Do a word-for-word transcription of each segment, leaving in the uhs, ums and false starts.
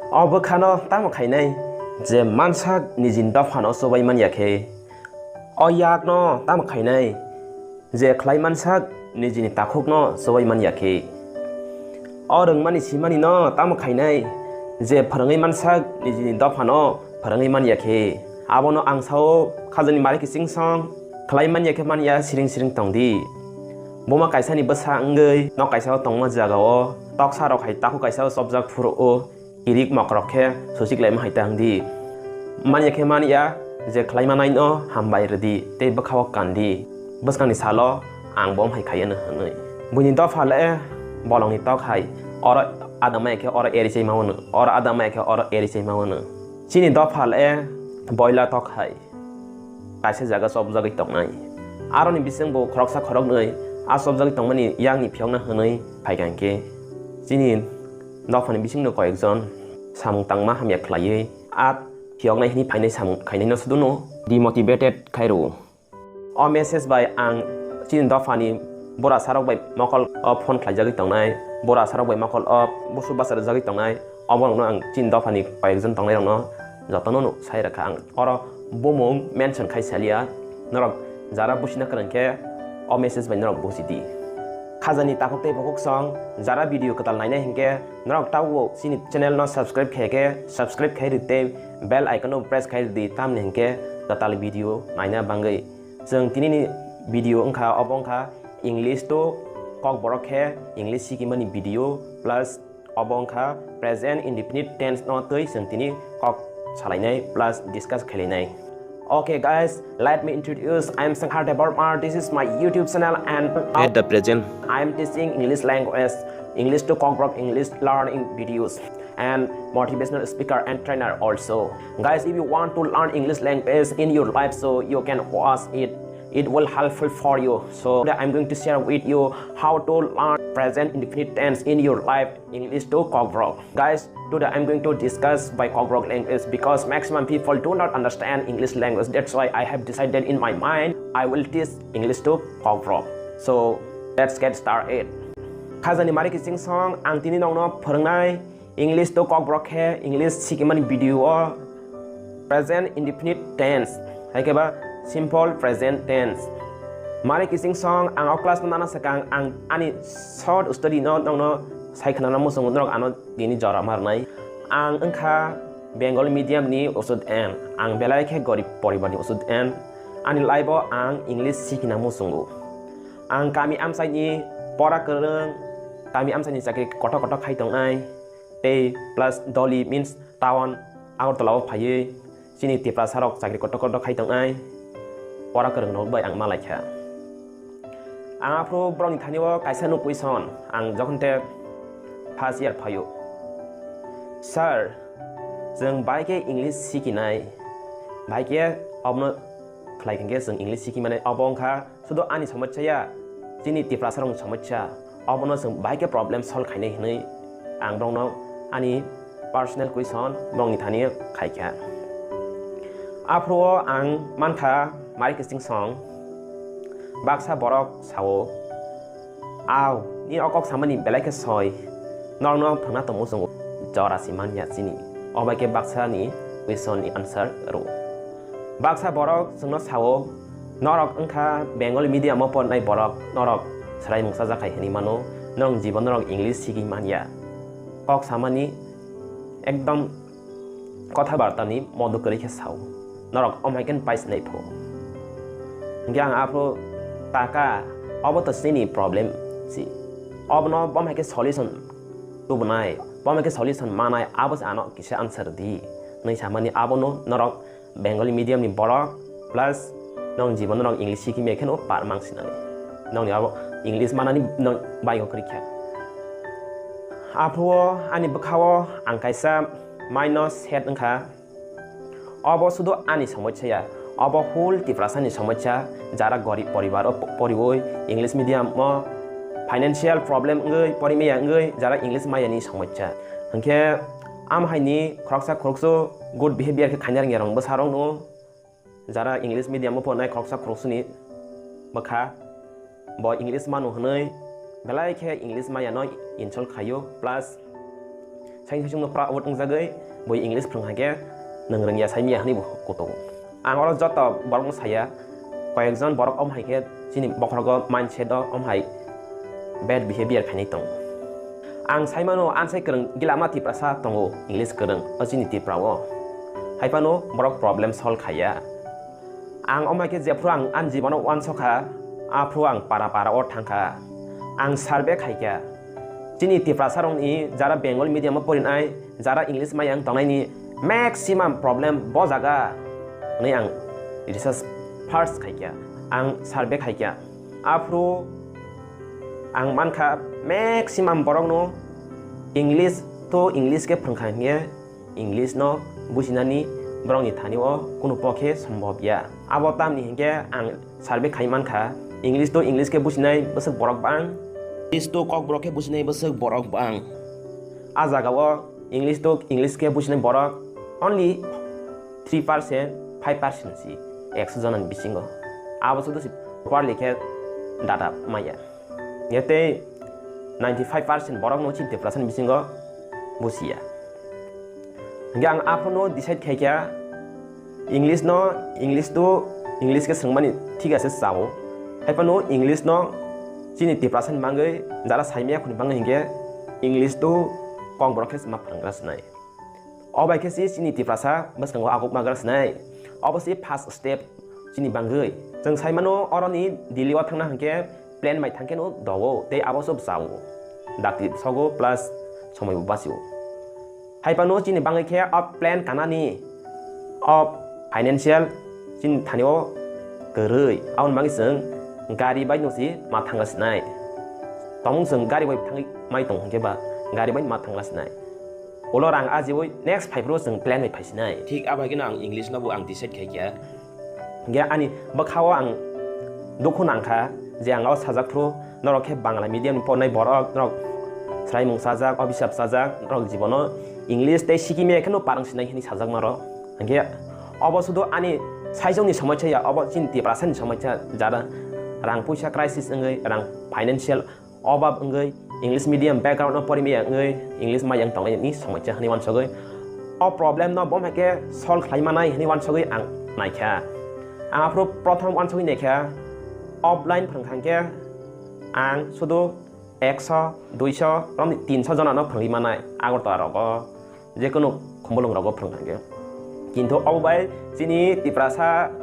O bwkhano tamo khainai je mansak nijini dophano chobai man ya khe? O yakno tamo khainai je khlai mansak nijini takhukno chobai man ya khe? O rwngmani simanino tamo khainai je phwrwngwi mansak nijini dophano phwrwngwi man ya khe? Abono ang sao, khajani mari kiching song khlai man ya khe man ya, siring siring tong di. Buma kaisani bwsa wngwi nok kaisao tongma jagao toksa rok hai takhuk kaisao chopjak phuru o kirik mokrok khe susiklaima hai ta wng di. Man ya khe man ya, je khlai manai no hambai rw di tei bwkhao kan di. Bwskangni salo ang bo hai khai ano hwnwi. Buini dopha le bolongni tok hai, oro ada maya khe oro eri chai ma wano, oro ada maya khe oro eri chai ma wano. Chini dopha le boila tok hai, kaisa jaga chopjagwi tongnai. Aroni bising bo khoroksa khoroknwi a chopjagwi tongmani yakni phiyokna hwnwi phaikha hinkhe chini dophani bisingno koyekjon samung tangma hamya khlaiwi a phiyoknai hwnwi phainai samung khainaino suduno demotivated khai rwo. O message bai ang chini dophani bura sarok bai mokol o phone khlaijagwi tongnai, bura sarok bai mokol o busu basa rwjagwi tongnai, oborokno ang chini dophani koyekjon tongnairokno jotono no sai rwkha ang. Oro bumung mention khai saliya, norok jara busina kwrwng khe o message bai norok buji di. Khajani takhuk tei bukhuk song jara video kwtal nainai hinkhe norok tabuk chini channel no subscribe khe khe subscribe khai rw tei bell icon no press khai rw di, tamni hinkhe kwtal video naina bangwi. Chwng tinini video wngkha, obo wngkha English to Kokborok khe English sikimani video, plus obo wngkha present indefinite tense no twi chwng tini kok salainai plus discuss khainai. Okay guys, let me introduce. I am Sankhar Debbarma. This is my YouTube channel and at the present I am teaching English language, English to Kokborok, English learning videos and motivational speaker and trainer also. Guys, if you want to learn English language in your life, so you can watch it. It will helpful for you. So today I'm going to share with you how to learn present indefinite tense in your life, English to Kokborok. Guys, today I'm going to discuss by Kokborok language because maximum people do not understand English language. That's why I have decided in my mind I will teach English to Kokborok. So let's get started. Khajani mari kiching song ang tini nongno phwrwngnai English to Kokborok khe English sikimani video o present indefinite tense, hai khe ba simple present tense. Mari kiching song ang o class no nana swkang ang ani short story no nongno sai khwnana muchungo, norok ano tini jora ma rwnai. Ang wngkha Bengali medium ni usud en, ang belai khe gorib poribar ni usud en, ani life o ang English sikina muchungo. Ang kami amchai ni pora kwrwng, kami amchai ni chakri kotor kotor khai tongnai. Tei plus Dolly means town Agartala o phaiwi chini Tiprasa rok chakri kotor kotor khai tongnai, pora kwrwng rok bai ang malai kha. Ang aphuru borok ni thani o kaisa no question, ang jokhon te first year phaio, "Sir, chwng bai khe English sikinai, bai khe obono khlai khe chwng English siki mane?" Obo wngkha sudu ani somosya ya, chini Tiprasa rokni somosya. Obono chwng bahai khe problem solve khainai hwnwi ang borokno ani personal question borokni thani khaikha. Aphuru o ang mankha mari kiching song, baksa borok sao, "Au, ni o kok samani belai khe soi, norokno phwrwngna tongmo chwng jora si manya chini." Obo hai khe baksa ni question ni answer rw. Baksa borok chwngno sao, "Norok wngkha Bengali medium o pornai borok, norok chwrai mungsa jakhai hwnwi mano, norok jibon norok English sigwi manya." Kok samani ekdom kotha barta ni modo kwrwi khe sao, "Norok omhai khe pai sinai pho." Hinkhe ang aphuru taka, obo to chini problem si. Obono bomhai khe solution tubunai, bomhai khe solution manai, abo se ano kisa answer di. Nai samani abono norok Bengali medium ni borok plus nong jibon norok English sikhi mekhe no par mang sinani. Nong ni abo English manani nong baigo kwrwi kha. Aphuru ani bwkha o ang kaisa minus head wngkha. Obo sudu ani somosya ya, obo whole Tiprasa ni somosya, jara gorib poribar o po-, poriwi English medium o financial problem wngwi porimaya wngwi jara English maya ni somosya. Hinkhe amhaini khoroksa khoroksa good behavior khe khaina rwngya rok bwsa rok no. Jara English medium o pornai khoroksa khoroksani bwkha bo English mano hwnwi belai khe English maya no insult khaio, plus Saisung saisung no proud wngjagwi bui English phrwng hai khe nwng rwngya saimya hwnwi bo kutung. Ang oro joto borok no saya, koyekjon borok om hai khe chini bokhorogo mindset o om hai bad behavior khainai tong. Ang saimano ansai kwrwng gila ma Tiprasa tongo English kwrwng o chini Tripura o. Hai phano borok problem solve khaiya. Ang omai khe jephru ang ani jibono uansukha, aphru ang para para o thangkha. Ang survey khaikha. Chini Tiprasa rokni jara Bengali medium o porinai, jara English mayang tongnaini maximum problem bo jaga hwnwi ang research first khaikha. Ang survey khaikha. Aphru ang mankha maximum borokno English to English khe phrwngkha hinkhe English no businani borokni thani o kunu pokhe sombhob ya. Abo tamni hinkhe ang survey khai mankha, English to English khe businai bwswk borok bang. English to Kokborok khe businai bwswk borok bang. A jaga o English to English khe businai borok only three percent, five percent si ekso jona ni bisingo. Abo sudu si properly khe data maya. Yatei ninety five percent borok no chini Tiprasa ni bisingo busiya. Hingke ang aphano decide khaikha, English no, English to English khe swngmani thik ase sao. Haiphano English no chini Tiprasa ni bagwi jara saimaya khuni bagwi hingke English to Kokborok khe ma phrwnggra sinai. O bai khe si chini Tiprasa bwskango aguk magra sinai. Obo si first step chini bagwi. Chwng saimano oroni Delhi o thangna hingke plan bai thangkhe no dogo tei abo se bwsao. Dakti sogo plus somoi bo basio. Haiphano chini bagwi khe o plan kanani o financial chini thani o kwrwi. Aboni bagwi chwng gari bai no si ma thangla sinai. Tongmung chwng gari bai thangwi mai tong hingke ba gari bai ma thangla sinai. Ulo rang ajiwi next phaiphuru chwng plan bai phaisinai. Thik abo hai kheno ang English no bo ang decide khaikha. Hingke ani bwkhao ang dukhu nangkha je ang o sajak phuru norok khe Bangla medium ni pornai borok, norok chwraimung chajak, obisap chajak, norok jibono English tei sikimya kheno parang sinai hinwi sajak maro. Hingke obo sudu ani saijongni somosya ya, obo chini Tiprasani somosya, jara rang puisa crisis wngwi, rang financial obab wngwi English medium background no porimaya wngwi English mayang tongnai ni somosya hinwi uansugwi o problem no bo hai khe solve khlai manai hinwi uansugwi ang naikha. Ang aphuru prothom uansugwi naikha offline phrwngkha hingke ang sudu ekso, duiso, romni tinso jona no phrwngwi manai Agartala rogo. Jekunu khumulwng rogo phrwng thangkhe. Kintu obo bai chini Tiprasa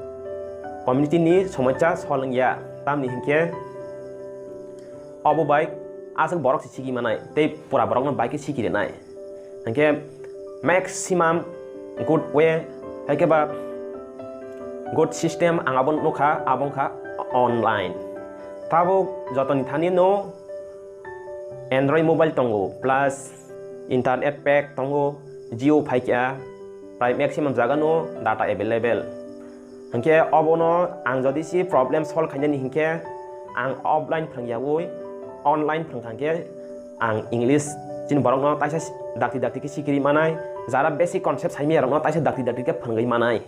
community ni somosya solwng ya. Tamni hinkhe obo bai aswk borok se sigi manai tei pura borok no bai khe sigi rinai. Hinkhe maximum good way hai khe ba good system ang abo nukha, abo wngkha online. Tabuk jotoni thani no Android mobile tongo, plus internet pack tongo, Jio phaikha, prai maximum jaga no data available. Hinkhe obono ang jodi si problem solve khainani hinkhe ang offline phrwngyawi online phrwngkha hinkhe ang English chini borokno taisa dakti dakti khe sikiri manai, jara basic concept saimaya rokno taisa dakti dakti khe phrwngwi manai.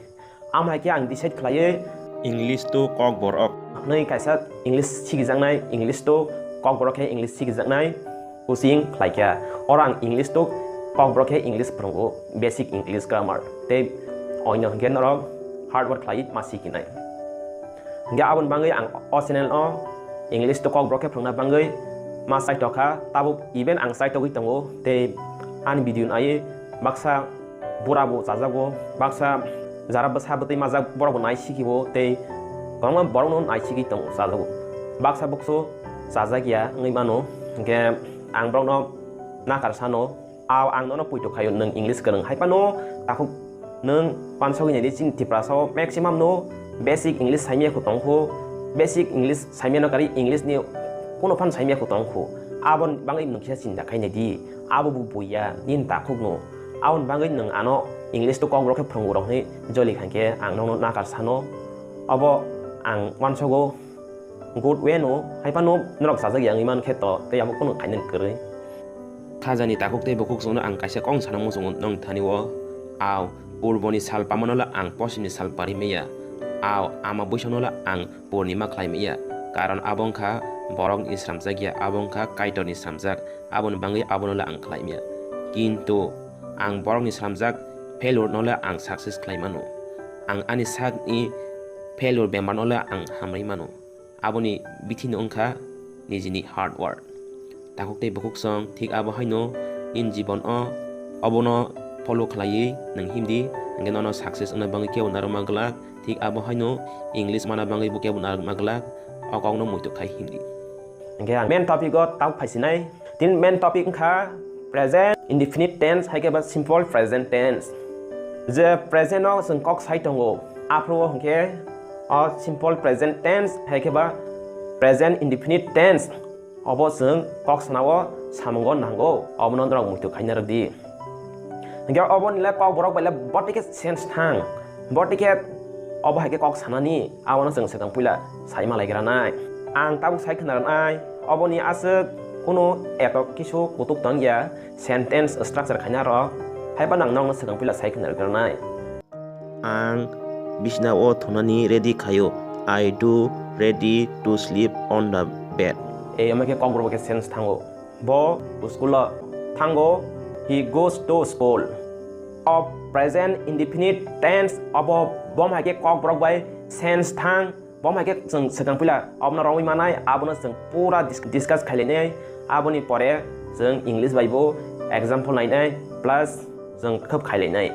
Amo hai khe ang decide khlaiwi English to Kokborok hwnwi kaisa English sikijaknai, English to Kokborok khe English sikijaknai coaching khlaikha. Oro ang English to Kokborok khe English phwrwngo, basic English grammar tei oino hinkhe norok hard work khlaiwi ma sikinai. Hinkhe aboni bagwi ang o channel o English to Kokborok khe phwrwngna bagwi ma chaitokha, tabuk even ang chaitogwi tongo tei ani video naiwi baksa bura bo chajago, baksa jara bwsa bwtwi majak borok bo nai sikibo tei kwbangma borok no nai sigwi tongo chajago. Baksa buksu chajak ya wngwi mano, hinkhe ang borok no nakar sano, "Aw, ang nono poito khaio, nwng English kwrwng hai phano takhuk nwng uansugwi naidi, chini Tiprasa o maximum no basic English saimaya kho tongkho, basic English saimaya no karwi English ni kuno phan saimaya kho tongkho, aboni bagwi nwng kisa chinta khai naidi, abo bo buya nini takhuk no." Aboni bagwi nwng ano English to Kokborok khe phwrwngo rok hinwi joli khankhe ang nokno nakar sano. Obo ang uansogo good way no, hai phano norok chajak ya wngwi mankhe to, tei abo kunu khainani kwrwi. Khajani takhuk tei bukhuk chwngno ang kaisa kong sana muchungo nwng thani o. Aw, purboni sal pamano la ang posimni sal pari maya. Aw, ama buisano la ang purnima khlai maya. Karon abo wngkha borokni sramjak ya, abo wngkha Kaitorni sramjak. Aboni bagwi abono la ang khlai maya. Kintu ang borokni slamjak failure no le ang success khlai mano. Ang ani sakni failure bemar no le ang hamri mano. Aboni bithi no wngkha nijini hard work. Takhuk tei bukhuk song thik abo haino nini jibon o obono follow khlaiwi nwng himdi, hwnkhe nono success wngna bagwi kebo narwkma glak, thik abo haino English mana bagwi bo kebo narwkma glak, o kokno muitu khai himdi. Hwnkhe ang main topic o tabuk phaisinai. Tin main topic wngkha present indefinite tense hai khe ba simple present tense. Je present o chwng kok sai tongo, aphuru o hwnkhe o simple present tense hai khe ba present indefinite tense obo chwng kok sana o samungo nango, obono norok muitu khaina rwdi. Hwnkhe obo nile kok borok bai le botike sense thang, botike obo hai khe kok sanani, abono chwng swkang puila sai malai granai. Ang tabuk sai khna rwnai, oboni aswk kunu eto kisu kutuk tong ya, sentence structure khaina rok, hai phano ang nokno swkang puila sai khna rwnai. Ang bisna o thunani ready khaio. I do ready to sleep on the bed. Ei omo khe kokborok bai khe sense thango. Bo school o thango. He goes to school. O present indefinite tense obo, bo hai khe kokborok bai sense thang. Bo hai khe chwng swkang puila obono romwi manai, abono chwng pura dis-, discuss khailainai. Aboni pore chwng English bai bo example nainai, plus chwng khub khailainai.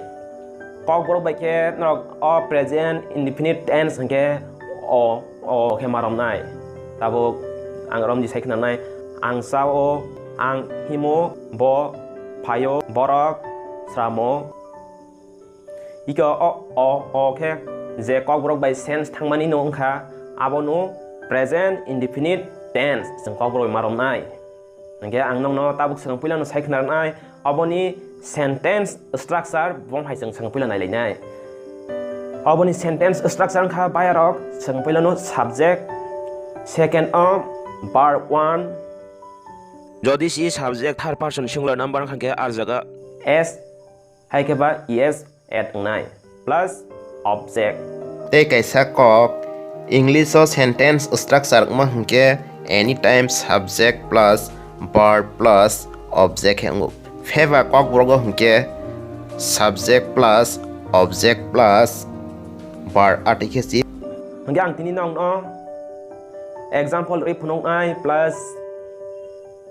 Kokborok bai khe norok o present indefinite tense hwnkhe o, o khe ma romnai. Tabuk ang romdi sai khna nai. Ang chao, ang himo, bo phaio, borok sramo. Iko o, o, o khe je kokborok bai sense thangmani no wngkha, abono present indefinite tense chwng kokborok bai ma romnai. Hwnkhe ang nokno tabuk swkang puilano sai khna rwnai, oboni sentence structure bo hai chwng swkang puila nailainai. Oboni sentence structure wngkha bayarok swkang puilano subject, second o verb one. Jodi si subject third person singular number wngkha khe ar jaga S hai khe ba E S add wngnai, plus object. Tei kaisa kok, English o sentence structure wngma hwnkhe anytime subject plus verb plus object khe wngo. Pheba kokborok o hwnkhe subject plus object plus verb atwi khe si. Hwnkhe ang tini nokno example rwi phunuknai plus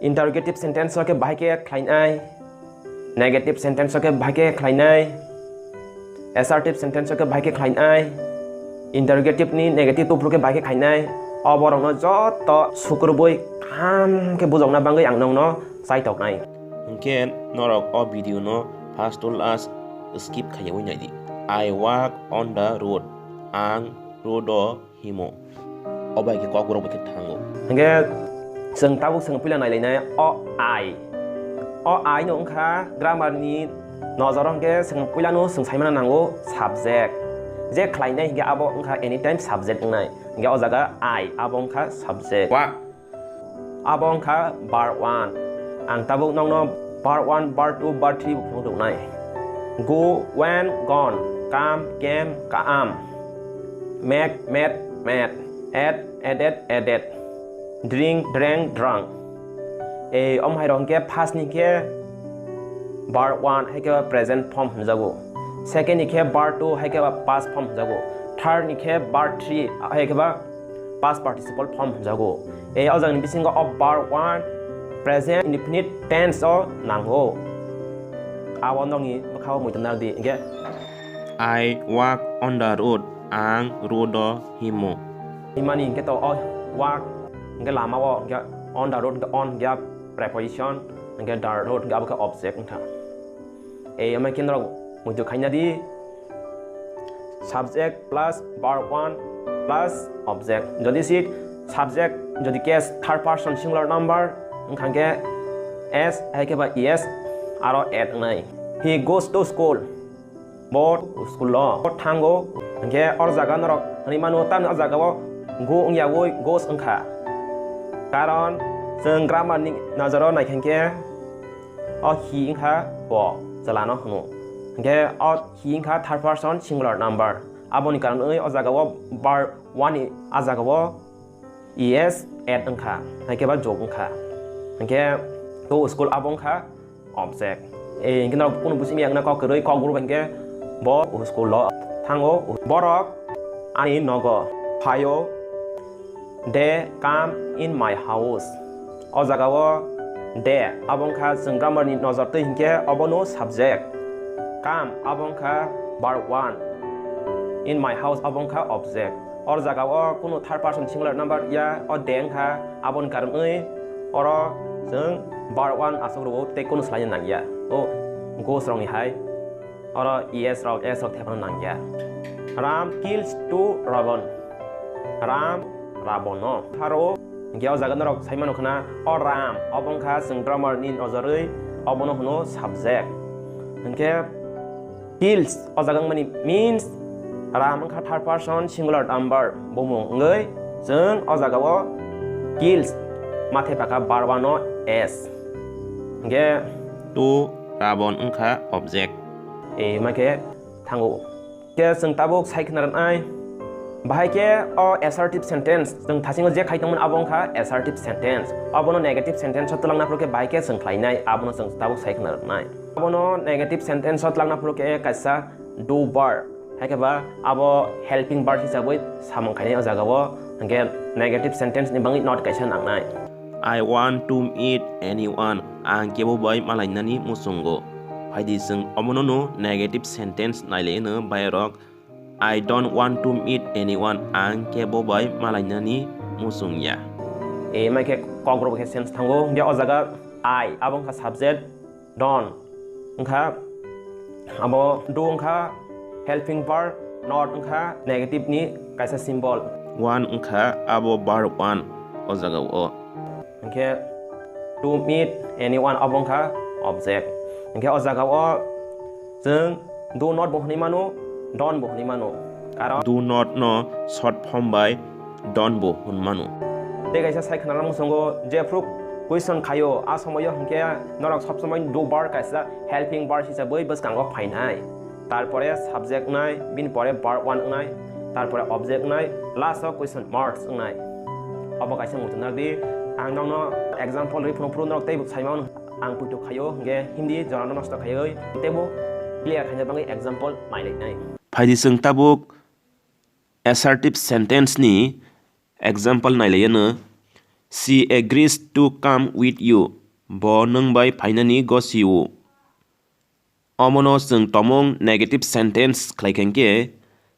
interrogative sentence o khe bahai khe khlainai. Negative sentence o khe bahai khe khlainai, assertive sentence o khe bahai khe khlainai, interrogative ni negative tubru khe bahai khe khlainai. O borokno joto sukrubui kaham khe bujokna bagwi ang nokno chaitoknai. Hwnkhe norok o video no first to last skip khaiyawi naidi. I walk on the road. Ang road o himo. O bai khe kokborok bai khe thango. Hwnkhe chwng tabuk chwng puila nailainai o I. O I no wngkha grammar ni nojoro hwnkhe chwng puilano chwng saimano nango subject. Je khlainai hwnkhe abo wngkha anytime subject wngnai. Hwnkhe o jaga I abo wngkha subject. Walk. Abo wngkha verb one. Ang tabuk nokno verb one, verb two, verb three bo phunuk rwnai. Go, went, gone. Come, came, kaam. Make, made, made. Ate, added, added. Drink, drank, drunk. Ei, omo hai rok hwnkhe first ni khe verb one hai khe present form hwnjago. Second ni khe verb two hai khe past form hwnjago. Third ni khe verb three hai khe ba past participle form hwnjago. Ei o jagani bisingo o verb one present indefinite tense o nango. Abo nokni bwkhao muitu narwkdi hwnkhe, I walk on the road, ang road o himo. Himani hwnkhe to o walk hwnkhe lama o hwnkhe on the road hwnkhe on hwnkhe preposition hwnkhe the road hwnkhe abo khe object wngkha. Ei omo khe norok muitu khaina di. Subject plus verb one plus object. Jodi si subject, jodi case third person singular number, wngkha khe S hai khe ba E S aro add wngnai. He goes to school. Bo school o thango. Hwnkhe o jaga norok hwnwi mano, tamni o jaga o go wngya wi goes wngkha. Karon chwng grammar ni nojoro naikha khe o he wngkha bo chwlano hwno. Hwnkhe o he wngkha third person singular number. Aboni karonwi o jaga o verb one ni a jaga o E S add wngkha, hai khe ba jok wngkha. Hwnkhe to school abo wngkha object. Eh, hingke norok kunu busi miyang na kok kwrwi, kok group hingke bo school o thango. Borok ani nogo phaio, they come in my house. O jaga o they abo wngkha chwng grammar ni nojor twi hingke obono subject. Come abo wngkha verb one. In my house abo wngkha object. O jaga o kunu third person singular number ya, o they wngkha, aboni karonwi oro chwng verb one aswk rwo tei kunu swlaina nangya. O ghost rokni hai oro es rok, es rok thepano nangya. Ram kills two Ravan. Ram Rabono pharo. Hingke o jaga norok sai mano khna, o Ram obo wngkha chwng grammar ni nojorwi obono hwno subject. Hingke kills o jaga wngmani means Ram wngkha third person singular number bumung wngwi chwng o jaga o kills mathai paka verb one no s. Hingke two Ravan wngkha object. E, hingke thango. Ke chwng tabuk sai khna rwnai. Bahai ke o assertive sentence, chwng thasingo je khai tongmani abo wngkha assertive sentence. Abono negative sentence o twlangna phuru khe bahai ke chwng khlainai, abono chwng tabuk sai khna rwnai. Abono negative sentence o twlangna phuru khe kaisa do verb, hai khe ba abo helping verb hisabwi samung khainai o jaga o, hwnkhe negative sentence ni bagwi not kaisa nangnai. I want to meet anyone. Ang kebo bai malainani muchungo. Phaidi chwng omono no negative sentence nailai no bayarok. I don't want to meet anyone. Ang kebo bai malainani muchung ya. E, mai khe kok rok khe sense thango. Hingke o jaga I, abo wngkha subject, don't wngkha, abo do wngkha helping verb, not wngkha negative ni kaisa symbol. One wngkha abo verb one o jaga o. Hingke to meet anyone abo wngkha object. Hingke o jaga o chwng do not bo hwnwi mano, don't bo hwnwi mano. Karon do not no short form bai don't bo hwn mano. Tei kaisa sai khna rwmung songo, jephru question khaio, a somoyo hingke norok sob somoi do verb kaisa helping verb hisabwi bwskango phainai. Tarpore subject wngnai, bini pore verb one wngnai, tarpore object wngnai, last o question marks wngnai. Obo kaisa muchung nardi, ang nokno example rwi phunuk phuru norok teibo saimano ang puitu khaio, hingke Hindi jorano nosto khaioi teibo clear khaina bagwi example nailainai. Phaidi chwng tabuk assertive sentence ni example nailaiyano, she agrees to come with you, bo nwng bai phainani gosio. Omono chwng tomung negative sentence khlai kha hwnkhe,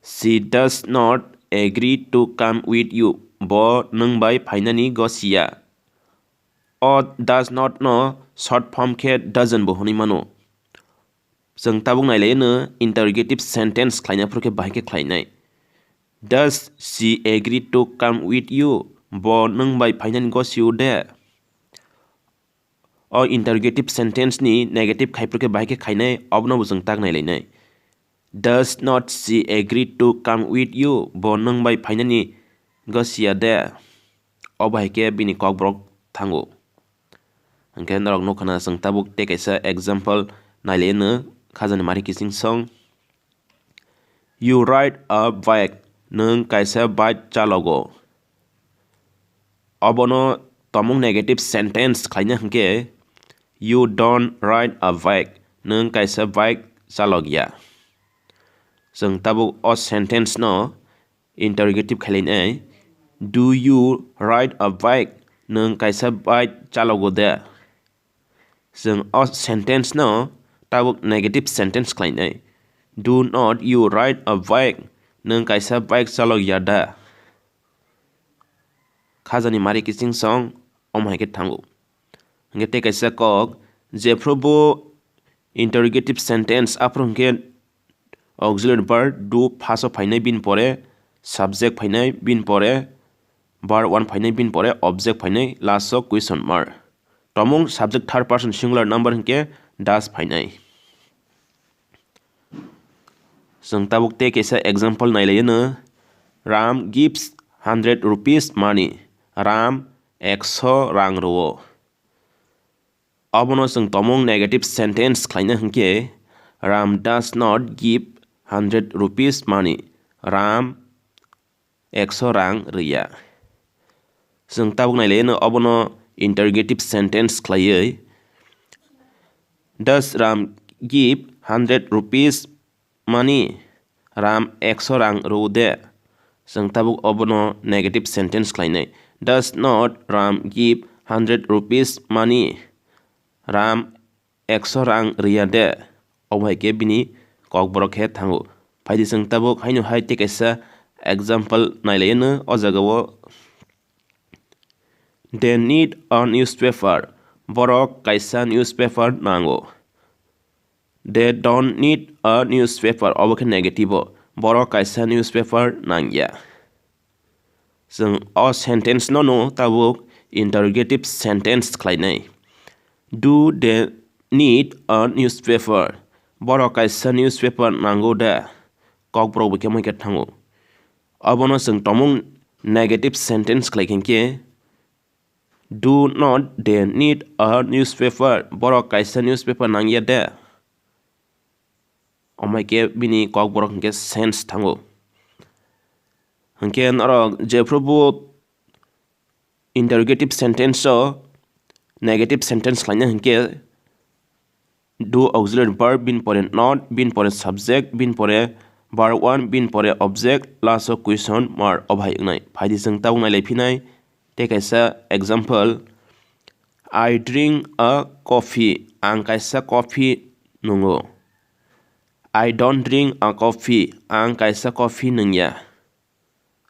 she does not agree to come with you, bo nwng bai phainani gosiya. O does not no short form khe doesn't bo hwnwi mano. Chwng tabuk nailaiyano interrogative sentence khlaina phuru khe bahai khe khlainai. Does she agree to come with you? Bo nwng bai phainani gosio de? O interrogative sentence ni negative khai phuru khe bahai khe khainai, obono bo chwng tak nailainai. Does not she agree to come with you? Bo nwng bai phainani gosiya de? Obo hai khe bini kokborok thango. Hwnkhe norok nukha na chwng tabuk tei kaisa example nailaiyano khajani mari kiching song. You ride a bike, nwng kaisa bike chalogo. Obono tomung negative sentence khlaina hwnkhe, you don't ride a bike, nwng kaisa bike chalokya. Chwng tabuk o sentence no interrogative khainai, do you ride a bike? Nwng kaisa bike chalogo de? Chwng o sentence no tabuk negative sentence khlainai, do not you ride a bike? Nwng kaisa bike chalokya da? Khajani mari kiching song omo hai khe thango. Hwnkhe tei kaisa kok, jephru bo interrogative sentence, aphuru hwnkhe auxiliary verb do phaso phainai, bini pore subject phainai, bini pore verb one phainai, bini pore object phainai, last o question mark. Tomung subject third person singular number hwnkhe does phainai. Chwng tabuk tei kaisa example nailaiyano, Ram gives hundred rupees money. Ram ekso rang rwo. Obono chwng tomung negative sentence khlaina hwnkhe, Ram does not give hundred rupees money. Ram ekso rang rwya. Chwng tabuk nailaiyano obono interrogative sentence khlaiwi Does Ram give hundred rupees money? Ram ekso rang rw de? Chwng tabuk obono negative sentence khlainai. Does not Ram give hundred rupees money? Ram ekso rang rwya de? Obo hai khe bini kokborok khe thango. Phaidi chwng tabuk haino hai tei kaisa example nailaino o jagao. They need a newspaper. Borok kaisa newspaper nango. They don't need a newspaper. Obo khe negative o. Borok kaisa newspaper nangya. Chwng o sentence no no tabuk interrogative sentence khlainai. Do they need a newspaper? Borok kaisa newspaper nango da? Kokborok bo khe moi khe thango. Obono chwng tomung negative sentence khlai khe, do not they need a newspaper? Borok kaisa newspaper nangya de? Omai khe bini kokborok hinkhe sense thango. Hinkhe norok jephru bo interrogative sentence o negative sentence khlaina hinkhe do auxiliary verb, bin pore not, bin pore subject, bin pore verb one, bin pore object, last o question mark obo hai wngnai. Phaidi chwng tabuk nailai phinai tei kaisa example, I drink a coffee, ang kaisa coffee nwngo. I don't drink a coffee, ang kaisa coffee nwngya.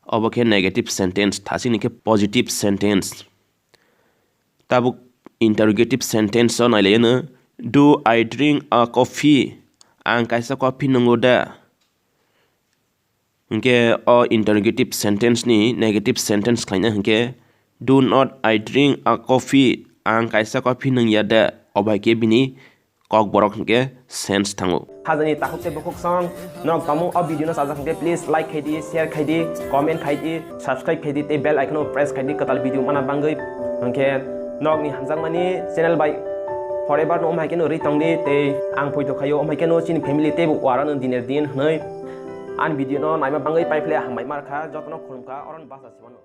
Obo khe negative sentence, thasini khe positive sentence. Tabuk interrogative sentence o nailaino, do I drink a coffee? Ang kaisa coffee nwngo da? Hinkhe o interrogative sentence ni negative sentence khlaina hinkhe, do not I drink a coffee? Ang kaisa coffee nwngya da? Obo hai khe bini kokborok hinkhe sense thango. Hajani takhuk tei bukhuk song, norok tamo o video no sajak hinkhe please like khai di, share khai di, comment khai di, subscribe khai di tei bell icon o press khai di kwtal video mana bangwi. Hinkhe norokni hamjakmani channel bai forever no omhai khe no ri tongdi tei ang poito khaio omhai khe no chini family tei bo wara no diner din hwnwi ani video no naima bangwi paiphle hambai markha jotono khulumkha oron basa sibano.